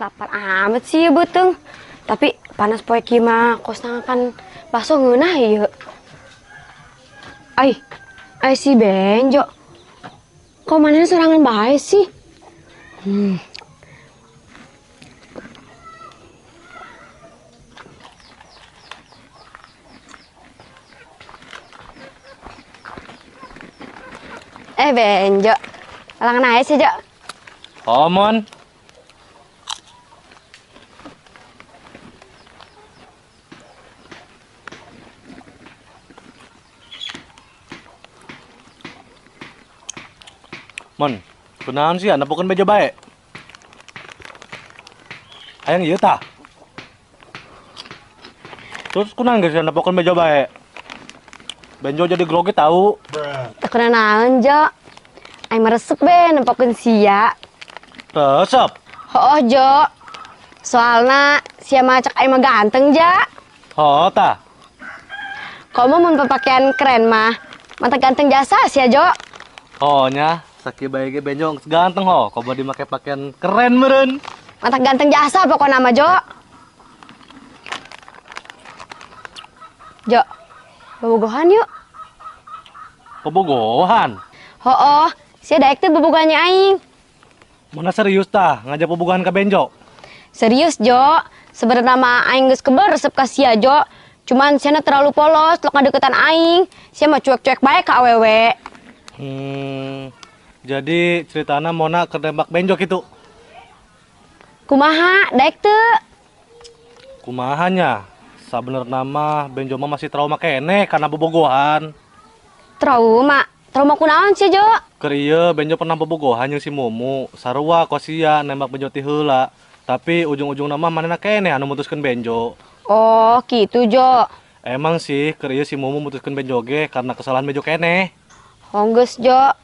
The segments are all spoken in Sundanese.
Lapar amat sih ya beuteung. Tapi panas poe kieu mah kos kan bakso ngeunah ieu. Ai, ai si Benjo. Kok manehna sorangan bae sih? Benjo. Alangan aja sih, Jo. Omon. Mon, kunaon sih nepokeun bejo bae? Hayang ieu tah. Terus kunaon geus nepokeun bejo bae? Benjo jadi grogi tahu. Teu kunaon, Jo. Aing mah resep be nempokeun sia. Resep? Hooh, Jo. Soalna sia mah cek aing mah ganteng, Ja. Hooh tah. Komo mun pakaian keren mah, mantap ganteng jasa sia, Jo. Oh nya. Sakieu bae ge Benjo geus ganteng ho, komo dimake pakaian keren meureun. Mantap ganteng jasa pokona mah, Jo. Jo, bobogohan yuk. Bobogohan? Hooh, sia daek teh bobogohannya aing. Mana serius tah ngajak bobogohan ka Benjo? Serius, Jo. Sebenarnya mah aing geus kebel resep ka sia, Jo. Cuman sia terlalu polos, lok ngadeukeutan aing. Sia mah cuek-cuek bae ka awewe. Jadi ceritana Mona ketembak Benjo gitu. Kumaha, daek teu? Kumahanya? Sabenerna mah Benjo mah masih trauma keneh karena bobogohan. Trauma? Trauma kunaon sih, Jo? Keur ieu Benjo pernah bobogohan jeung si Mumu, sarua kosia nembak Benjo ti heula. Tapi ujung-ujungna mah manehna keneh anu mutuskeun Benjo. Oh, gitu, Jo. Emang sih keur ieu si Mumu mutuskeun Benjo ge karena kesalahan Benjo keneh. Honggeus, Jo.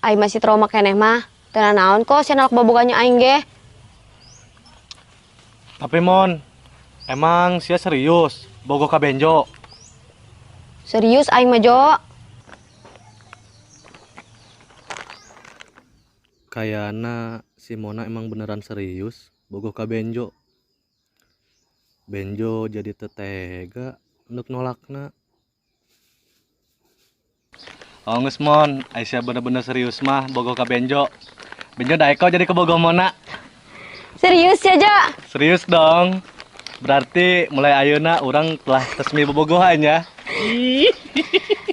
Aing masih trauma keneh mah. Teu naon kok sia nolak bobogohannya aing ge. Tapi Mon, emang sia serius bogoh ka Benjo? Serius aing mah, Jo. Kayana si Mona emang beneran serius bogoh ka Benjo. Benjo jadi teu tega untuk nolakna. Oh geus Mon, Aisyah bener-bener serius mah bogoh ka Benjo. Benjo daek kok jadi kebogoh Mona. Serius ya, Jo? Serius dong. Berarti mulai ayeuna urang telah resmi bobogohan ya.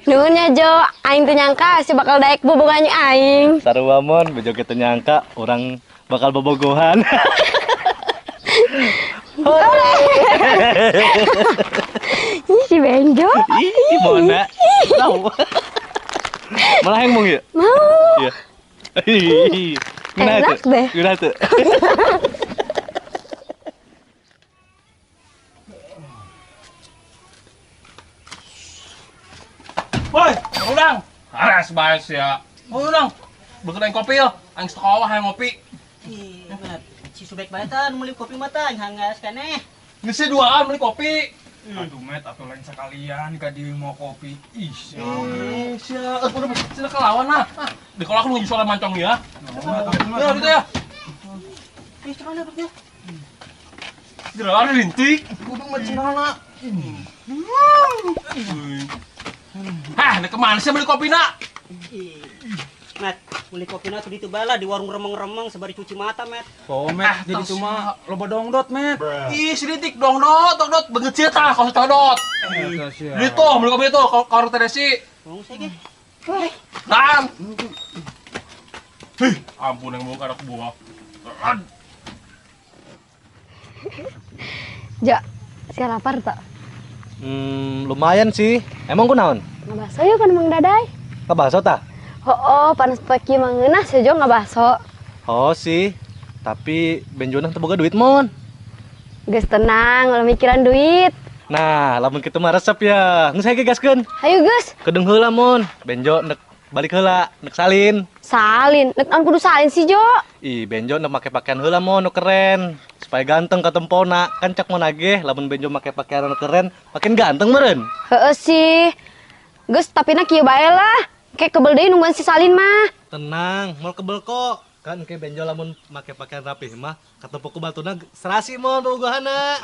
Nuhun ya, Jo. Aing teu nyangka si bakal daek bobogohannya aing. Sarua Mon, Benjo ge teu nyangka urang bakal bobogohan. Ih, si Benjo. Ih, Mona. Tahu. Malah yang mau ya? Mau. Iya. Enak deh. Gimana tuh? Woi, udang. Aras bae sia. Udang. Beukeun aing kopi yo. Aing sekolah hayang ngopi. Ih, si Subek bae tah nu meuli kopi mah tah hanggas keneh. Geus duaan meuli kopi. Aduh, Met, atuh lain sekalian ka dieu mau kopi. Ih, sia. Sia, udah sila kelawan lah. Di kolak lu soalnya mancong ya. Ya, gitu ya. Ih, cenah ya. Jelas rintik. Kudu mah cenah. Hah, nek kemana sih beli kopi nak? Met, beli kopi nak di bala di warung remeng-remeng sebari cuci mata, Met. Oh, Met, jadi cuma loba dongdot, Met. Ih, si dongdot, dongdot beungeut sia tah kalau dongdot. Beli tuh, beli kopi tuh, kalau Teresi. Ngomong saya ge. Dan. Hih, ampun yang buka anak buah. Jo, sia lapar tak? Lumayan sih. Emang kunaon? Ngabaso yuk kan Mang Dadai. Ngabaso tah? Oh, panas poe kieu mah ngeunah sih Jo ngabaso. Oh sih, tapi Benjo teu boga duit Mon. Geus tenang, ulah mikiran duit. Nah, lamun kitu mah resep ya. Geus hayu gaskeun. Hayu geus. Kedeung heula Mon. Benjo nek balik heula, nek salin. Salin? Nek naon kudu salin sih, Jo? Ih, Benjo nek make pakaian heula Mon, nu keren. Supaya ganteng katempona. Kan cak Mona ge lamun Benjo make pakaian nu keren, makin ganteng meureun. Heeh sih. Geus tapi na kieu bae lah. Kayak kebel deui nungguan si Salin mah. Tenang, mau kebel kok. Kan kayak Benjo lamun make pakaian rapih mah ketepuk ku batuna serasi mon bobogohanna.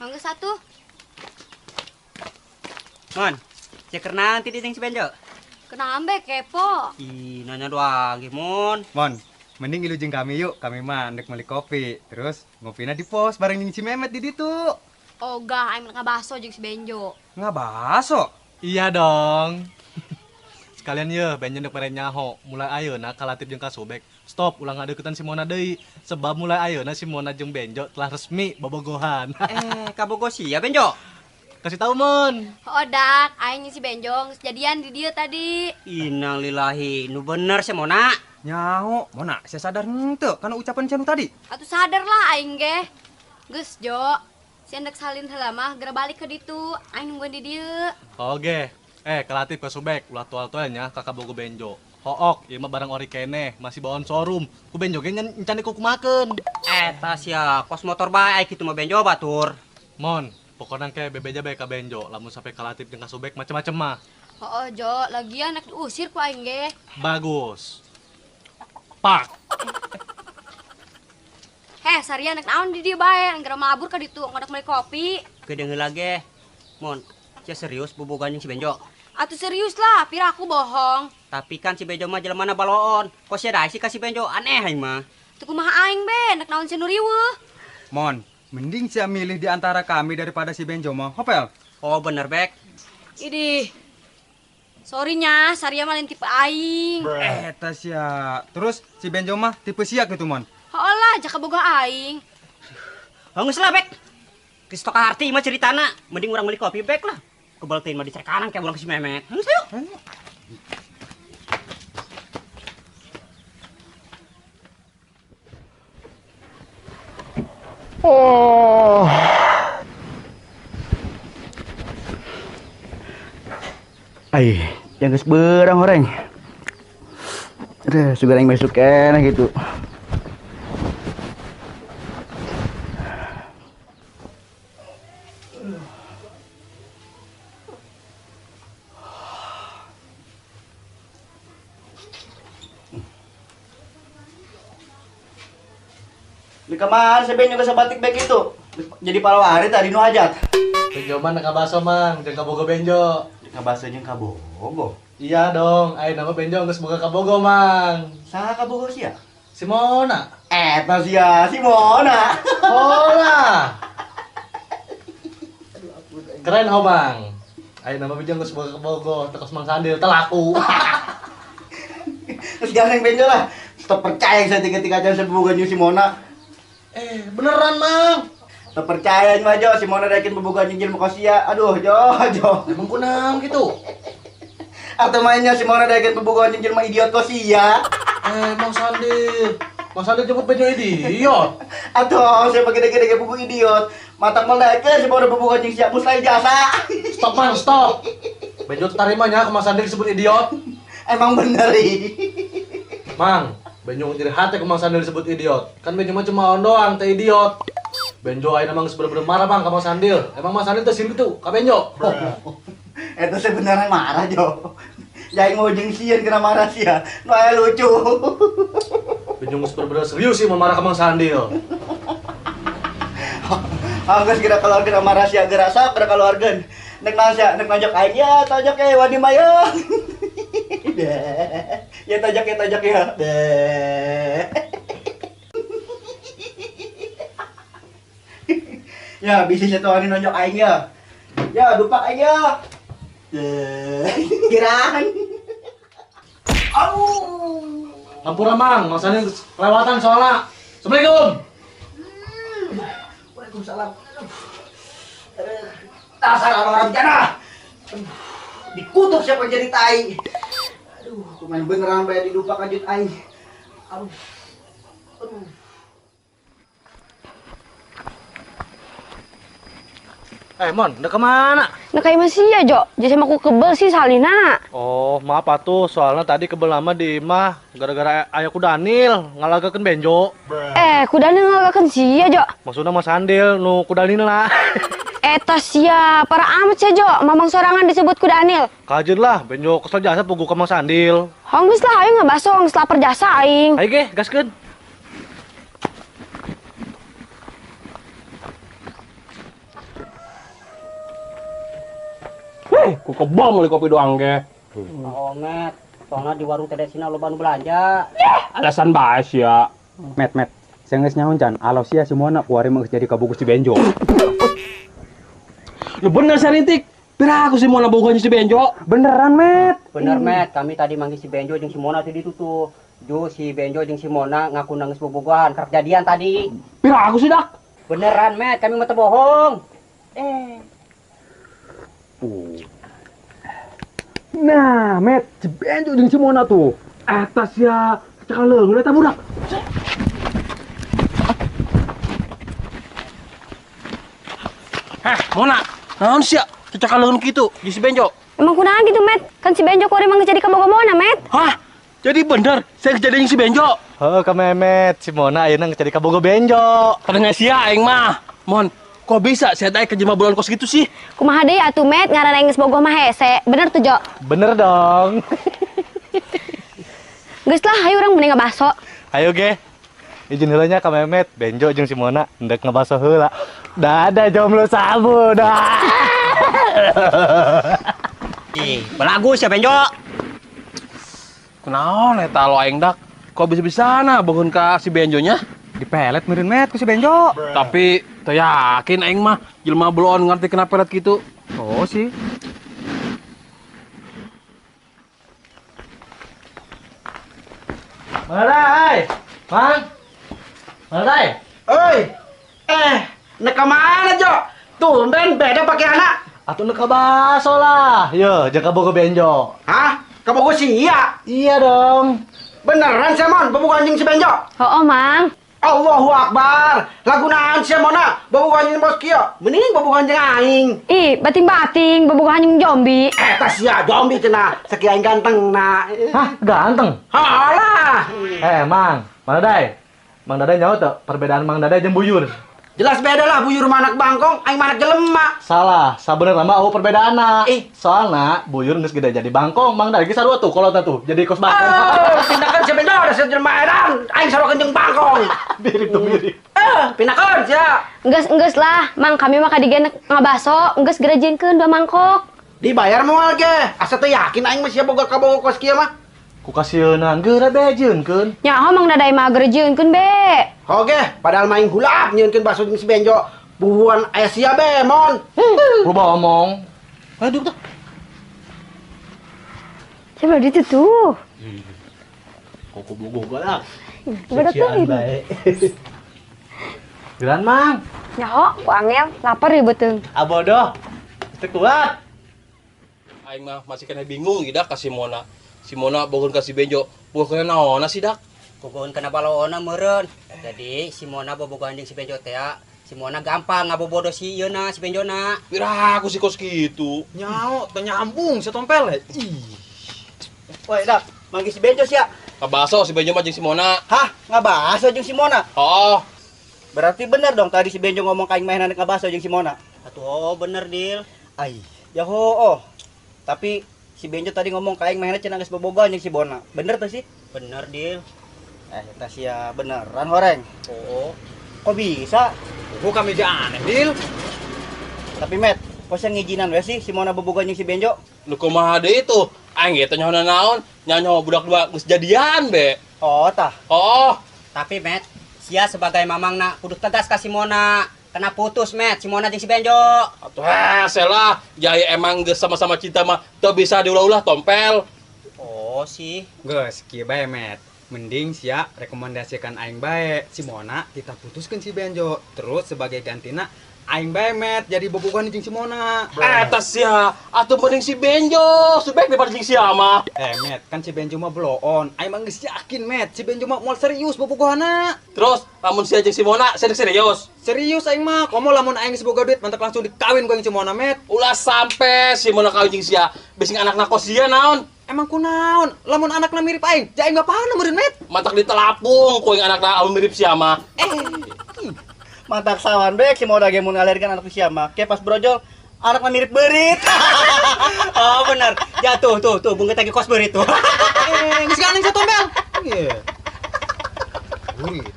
Mangga satu. Mon, ceker nanti di si Benjo. Kena ambe kepo. Ih, nanya doang ge, Mon. Mon, mending ilu jeung kami yuk, kami mah ndek meuli kopi. Terus ngopina di pos bareng jeung si Memet di ditu. Ogah, aing ngabaso jeung si Benjo. Ngabaso? Iya dong. Sekalian ye, Benjo ndek mere nyaho. Mulai ayeuna kalatip jeung kasobek. Stop, ulah ngadeukeutan si Mona deui. Sebab mulai ayeuna si Mona jeung Benjo telah resmi bobogohan. Kabogo sia Benjo. Kasih tahu Mon. Oh dak, aing si Benjo geus jadian di dieu tadi. Innalillahi, nu bener si Mona. Nyaho, Mona, saya sadar henteu kana ucapan sia nu tadi. Atuh sadar lah aing ge. Geus Jo, si endek salin heula mah geura balik ke ditu, aing nungguan di dieu. Oke. Kalatip ka Subek, ulah toal-toal nya ka kabogo Benjo. Hook, ieu mah barang ori keneh, masih bawaan showroom. Ku Benjo ge encan dikukumakeun. Eta sia, kos motor bae kitu mah Benjo batur. Mon, pokoknya kayak bebeja bae ka Benjo, lamun sampai kalatip jeung ka Subek macem-macem mah. Heeh, Jo, lagian nek diusir ku aing ge. Bagus. Pak. Heh, sarian nek naon di dieu bae, geura mabur ka ditu ngodak meuli kopi. Geudeung heula ge. Mon, sia serius bobogohan jeung si Benjo? Atuh serius lah, pira aku bohong. Tapi kan si Benjo mah jelemana baloon. Kok sia dae sih ka si Benjo? Aneh aing mah. Teu kumaha aing be, nek naon sia nu riweuh. Mon, mending sia milih di antara kami daripada si Benjo mah. Hopel. Oh bener, Bek. Idih. Sorry nya, Saria mah lain tipe aing. Eta sia. Terus si Benjo mah tipe sia gitu, Mon. Heuh lah, jaka boga aing. Geus lah, Bek. Geus tok arti mah ceritana. Mending urang meuli kopi, Bek lah. Kebel teuing mah dicerekanan kayak urang si Memet. Geus yuk. Oh. Ai, yang geus beurang horeng. Aduh, sugan aing besuk keneh gitu. Di kamar si Benjo geus batik baik itu. Jadi palawari tadi nu hajat. Benjo mah kabaso mang, jeung kabogo Benjo. Kabaso jeung kabogo. Iya dong, ayeuna mah Benjo geus boga kabogo mang. Saha kabogo sia? Si Mona. Eta sia, si Mona. Hola. Keren ho mang. Ayeuna mah Benjo geus boga kabogo, tekos Mang Sandil telaku. Terus gandeng Benjo lah. Stop percaya saya tiga-tiga jam seboga si Mona. Beneran mang. Tak percaya mah Jo, si Mona daekeun bobogohan jeung jelema kosia. Aduh, Jo, Jo. Emang kunaon gitu? Atau mainnya si Mona daekeun bobogohan jeung jelema idiot kosia. Mang Sandil. Mang Sandil jemput Benjo idiot. Atuh, siapa gede-gede bubu idiot. Matak mal daekeun si Mona bobogohan jeung siap muslai jasa. Stop mang, stop. Benjo terima nya ke Mang Sandil disebut idiot. Emang bener ih. Mang, Benjo jadi hati ke Mang Sandil disebut idiot. Kan Benjo mah cuma on doang, teh idiot. Benjo ayeuna mah geus bener-bener marah bang ka Mang Sandil. Emang Mang Sandil teh sieun kitu ka Benjo. Eta sebenarnya marah Jo. Jaing mau jeung sieun kena marah sia. Nu aya lucu. Benjo geus bener-bener serius sih mau marah ka Mang Sandil. Geus geura keluarga marah sia geura sok geura keluargeun. Nek naon sia, nek nonjok aing ya, tojok ye wani mah yo. Ya tojok ya, tojok ya. Ya, bisa satu hari nonjok aing ya. Ya, dupak aing ya. Girang. Aduh. Ampura Mang, masanya kelewatan soalnya. Assalamualaikum. Waalaikumsalam. Dasar orang-orang jana. Dikutuk siapa jadi tai. Aduh, kumain beneran bae didupak lanjut aing. Aduh. Aduh. Mon, udah kemana? Nah kayak masih ya, Jo. Jadi sama aku kebel sih Salina. Oh, maaf atuh, soalnya tadi kebel lama di imah gara-gara ayahku Daniel ngalagakeun Benjo. Ku Daniel ngalagakeun sia, Jo. Maksudnya Mas Andil nu ku Daniel lah. Eta sia, para amat sia Jo, mamang sorangan disebut ku Daniel. Kajeun lah, Benjo kesel jasa pugu ka Mang Sandil. Honggeus lah ayo ngabaso geus lapar jasa aing. Ayo ge, gaskeun. Heh, ku kebal meuli kopi doang ge. Oh, Met, soalnya di warung teh sina loba nu belanja. Alasan bae sia. Met, met. Saya geus nyaho can, alo sia si Mona kuari mah geus jadi kabogoh si Benjo. Lu bener sarintik. Pira aku si Mona bogohan si Benjo. Beneran, Met. Bener, Met. Kami tadi manggil si Benjo jeung si Mona tadi itu tuh. Jo si Benjo jeung si Mona ngaku nangis bobogohan kerap jadian tadi. Pira aku sih dak. Beneran, Met. Kami mah teu bohong. Nah, Met, si Benjo jeung si Mona tuh. Eta sia, cekal leungeun eta budak. Heh, Mona, naon sia? Cekal leungeun kitu jeung si Benjo. Emang kunaon gitu, Met? Kan si Benjo kuari mah geus jadi kabogoh Mona, Met. Hah? Jadi bener saya kejadian si Benjo? Heuh, ka Memet, si Mona ayeuna geus jadi kabogoh Benjo. Ternyata sia aing mah. Mon, kok bisa saya naik ke jelema bulan kos gitu sih? Kumaha deui atuh, Met, ngaran aing geus bogoh mah hese. Bener tuh, Jo? Bener dong. Geus lah, ayo urang mending ngabaso. Ayo ge. Izin heula nya ka Memet, Benjo jeung si Mona endek ngabaso heula. Dadah jomblo sabu dah. Ih, belagu sia Benjo. Kunaon eta lo aing dak? Kok bisa-bisana bogohkeun ka si Benjonya? Dipelet meureun, Met, ku si Benjo. Tapi teu yakin aing mah jelema bloon ngerti kena pelet gitu. Oh sih. Mana dai? Mang. Mana dai? Oi. Nek ka mana, Jo? Tumben beda pakai anak. Atuh nek ka baso lah. Yo, jeung kabogoh Benjo. Hah? Kabogoh sia? Iya dong. Beneran sia, Mon? Bobogohan jeung si Benjo? Heuh, Mang. Allahu Akbar. Lagu naon sia Mona? Bobogohan jeung bos kieu. Mending bobogohan jeung aing. Ih, bating-bating bobogohan jeung zombie. Eta sia zombie cenah. Sakieu aing ganteng na. Hah, ganteng? Halah. Mang, mana dai? Mang Dadai nyaho teu perbedaan Mang Dadai jeung Buyur? Jelas beda lah, Buyur manak bangkong, aing manak jelema. Salah, sabenerna mah eueuh perbedaanna. Soalna Buyur geus gede jadi bangkong, Mang Dadai ge sarua tuh kolotna tuh, jadi kos bangkong. Pindahkeun si Benjo da jelema edan, aing sarua jeung bangkong. Mirip tuh mirip. Pindahkeun sia. Enggeus-enggeus lah, Mang kami mah kadigena ngabaso, enggeus geura jieunkeun 2 mangkok. Dibayar moal ge? Asa teu yakin aing mah sia boga kabogoh kos kieu mah. Ku kasieunaan geura be jieunkeun. Nyaho Mang Dadai mah geura jieunkeun be. Oke, padahal main hulap nyieunkeun bakso jeung si Benjo. Bubuhan aya sia be, Mon. Loba omong. Ayo duduk tuh. Coba ditu tuh. Kok bogoh galak. Beda tuh. Geran, Mang. Nyaho, ku angel, lapar ieu beuteung. Abodoh. Teu kuat. Aing mah masih kena bingung ida ka si Mona. Si Mona bogohkeun ka si Benjo. Bogohkeun naonna sih dak? Bogohkeun kana baloona meureun. Jadi si Mona bobogohan jeung si Benjo teh, si Mona gampang ngabobodo si ieuna si Benjona. Pira aku si kos kitu. Nyao, teu nyambung si tompel. Ih. Woi, dak, manggih si Benjo sia. Ngabaso si Benjo mah jeung si Mona. Hah? Ngabaso jeung si Mona? Oh. Berarti bener dong tadi si Benjo ngomong ka aing mainan ngabaso jeung si Mona. Atuh oh, bener, Dil. Ai, ya hooh. Tapi si Benjo tadi ngomong ka aing mainan cenah geus bobogohan jeung si Bona. Bener tuh sih? Bener, Dil. Eta sia beneran horeng. Oh. Kok bisa? Oh, kami aja aneh, Dil. Tapi Met, kok sia ngijinan we sih si Mona bobogohan jeung si Benjo? Lu kumaha deui tuh? Aing ge teh nyaho naon? Nyaho budak dua geus jadian be. Oh, tah. Oh. Tapi Met, sia sebagai mamangna kudu tegas ka si Mona. Kena putus, Met, si Mona jeung si Benjo. Atuh hese lah, jaya emang geus sama-sama cinta mah teu bisa diulah-ulah tompel. Oh sih. Geus kieu bae, Met. Mending sia rekomendasikan aing bae si Mona kita putuskeun si Benjo. Terus sebagai gantina aing bae, Met, jadi bobogohan jeung si Mona. Eta sia, atuh mending si Benjo, subek daripada jeung sia mah. Met, kan si Benjo mah bloon. Aing mah geus yakin, Met, si Benjo mah moal serius bobogohanna. Terus lamun sia jeung si Mona, sia serius? Serius aing mah. Komo lamun aing geus boga duit, mantak langsung dikawin ku aing si Mona, Met. Ulah sampe si Mona kawin jeung sia, bisi anakna kos sia naon? Emang kunaon? Lamun anakna mirip aing, ja aing bapana meureun, Met. Mantak ditelapung ku aing anakna amun mirip sia mah. Mantak sawan bek si Mona ge mun ngalerkan anak sia mah. Ke pas brojol anak mah mirip beurit. Oh benar. Ya tuh tuh tuh bunga tagi kos beurit tuh. Geus gandeng satombel. Iya. Beurit.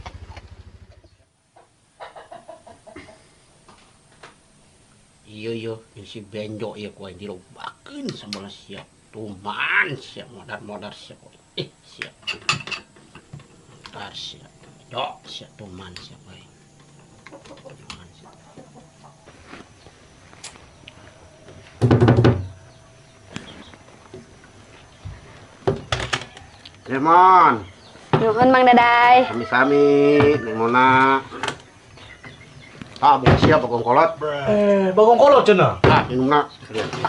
Iya iya, si Benjo ya ku aing dilobakeun sabola siap. Tuman siap modar-modar siap. Siap. Modar siap. Dok siap tuman siap aing. Tuman siap. Lemon. Nuhun Mang Dadai. Sami-sami, Neng Mona. Ah, bukan siap bagong kolot. Bagong kolot cenah. Ah, minumna.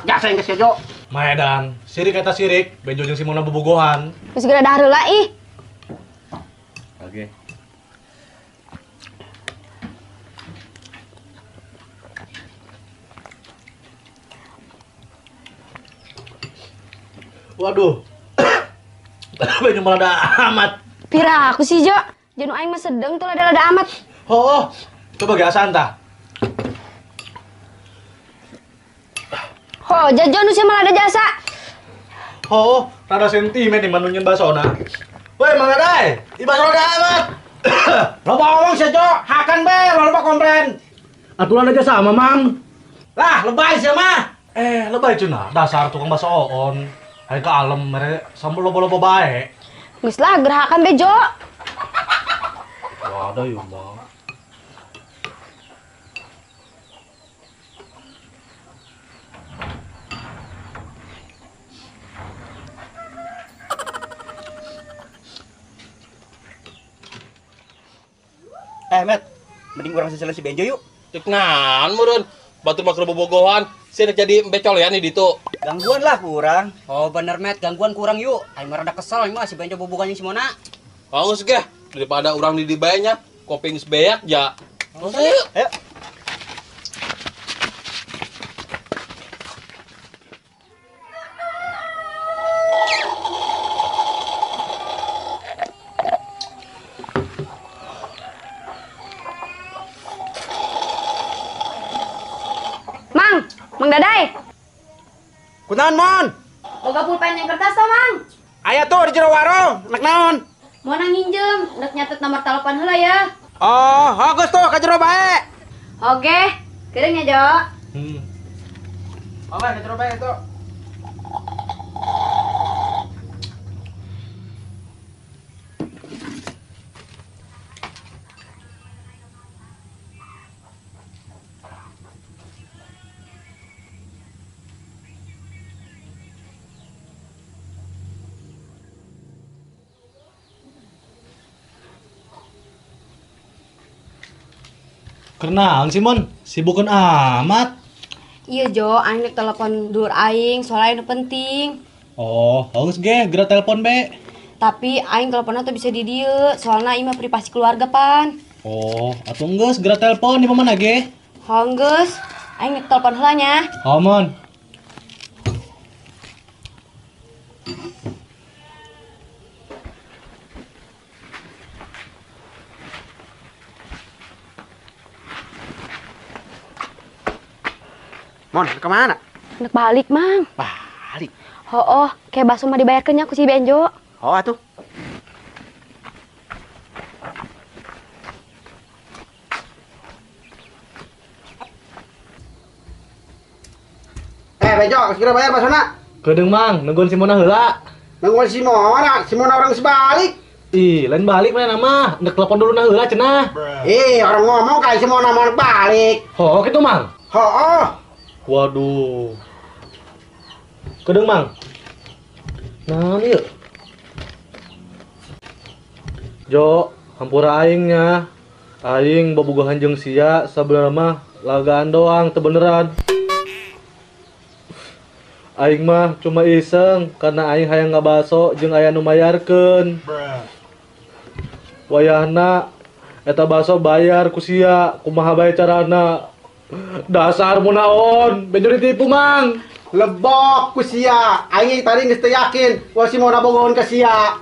Jasa yang geus Jo. Maedan, sirik eta sirik, Benjo jeung si Mona bobogohan. Geus geura dahar heula ih. Oke. Waduh. Benjo malah ada amat. Pira aku sih Jo. Jeung aing mah sedeng tuh lada-lada amat. Oh. Coba gak tah. Ho, jajo nu sia malah ada jasa. Ho, rada sentimen di manunyeun basona. Woi, Mang Dadai, i baso rada amat. Loba ngomong sia Jo, hakan be, loba komplain. Atuh ada jasa sama Mang. Lah, lebay sia mah. Lebay cenah, dasar tukang baso oon. Hayu ka alem mere sambel loba-loba bae. Geus lah, gerahakan be Jo. Wadah ieu mah. Met, mending urang sisila si Benjo yuk. Cek naon meureun, batur mah keur bobogohan, sia jadi becolean di ditu. Gangguan lah kurang. Oh bener Met, gangguan kurang yuk. Aing mah rada kesel aing mah si Benjo bobogohan jeung si Mona. Oh geus geh, daripada urang di dieu bae nya, kopi geus beak ja. Terus ayo. Ayo. Mang Dadai. Kunaon, Mon? Boga pulpen yang kertas toh, Mang. Aya tuh di jero warung, nek naon? Mau nang nginjem, nek nyatet nomor telepon heula ya. Oh, geus tuh ka jero bae. Oke, keureung nya, Jo. Oke, ka jero bae tuh. Kenaon Simon, sibukan amat. Iya Jo, aing nek telepon dulur aing, soalnya anu penting. Oh, geus ge, geura telepon be. Tapi aing teleponnya tuh bisa di dieu, soalnya aing mah privasi keluarga pan. Oh, atuh geus geura telepon di mana ge? Hong geus, aing nek telepon heula nya. Oh, Mon. Mon, kemana? Nek balik, Mang. Balik? Oh, kayak bakso mah dibayarkeun nya ku si Benjo. Oh, atuh. Benjo, segera bayar baksona. Kedeung, Mang, nungguan si Mona heula. Nungguan si Mona, si Mona orang sebalik. Ih, lain balik mana mah. Nek telepon dulu nah heula cenah. Ih, orang ngomong kayak si Mona mau balik. Oh, gitu, Mang. Oh. Waduh. Kedeung, Mang. Nah, ieu. Jo, hampura aing nya. Aing bobogohan jeung sia sabenerna mah lagaan doang teu beneran. Aing mah cuma iseng karena aing hayang ngabaso jeung aya nu mayarkeun. Wayahna eta baso bayar ku sia, kumaha bae carana. Dasar munaon, Benjo ditipu, Mang. Lebok ku sia. Aing tadi geus teu yakin wa si Mona bogohan ka sia.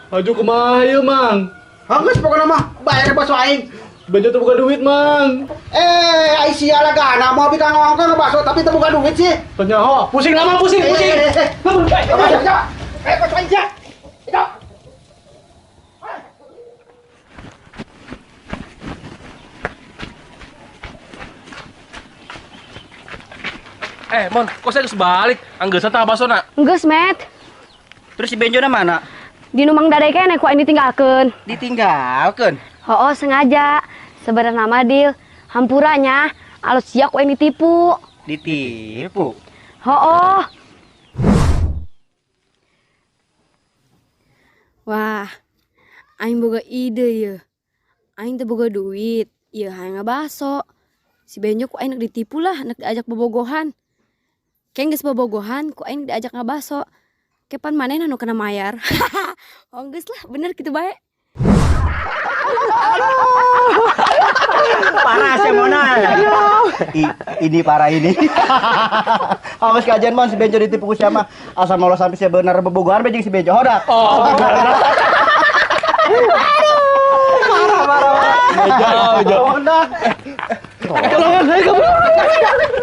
Aju kumaha ieu, Mang? Geus pokona mah bayar baso aing. Benjo teu boga duit, Mang. Eh, ai sia lagana mau bika ngongkong ngebaso tapi teu boga duit sih. Teu nyaho, pusing lama pusing, pusing. Eh, kok aja. Eh, Mon, kok saya geus balik? Anggeusna tah basona. Geus, Met. Terus si Benjo na mana? Di nu Mang Dade keneh ku aing ditinggalkeun. Ditinggalkeun. Hooh, sengaja. Sebenarnya mah Dil, hampuranya alus sia ku aing ditipu. Ditipu. Hooh. Wah, aing boga ide ye. Aing teu boga duit, ieu hayang ngabaso. Si Benjo ku aing nek ditipu lah, nek diajak bobogohan. Keng geus bobogohan, ku aing diajak ngabaso. Kepan manehna nu kena mayar. Oh geus lah, bener kitu bae. Parah sih Mona. Ini parah ini. Awas kajian Mon si Benjo ditipu ku siapa? Asal mau sampai sia bener bobogohan be jeung si Benjo hodak. Oh. Parah parah. Benjo, Benjo. Hodak. Tolongan, ayo kabur.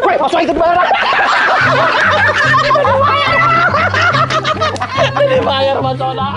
Weh, masuk ikut barang. Ini bayar basona.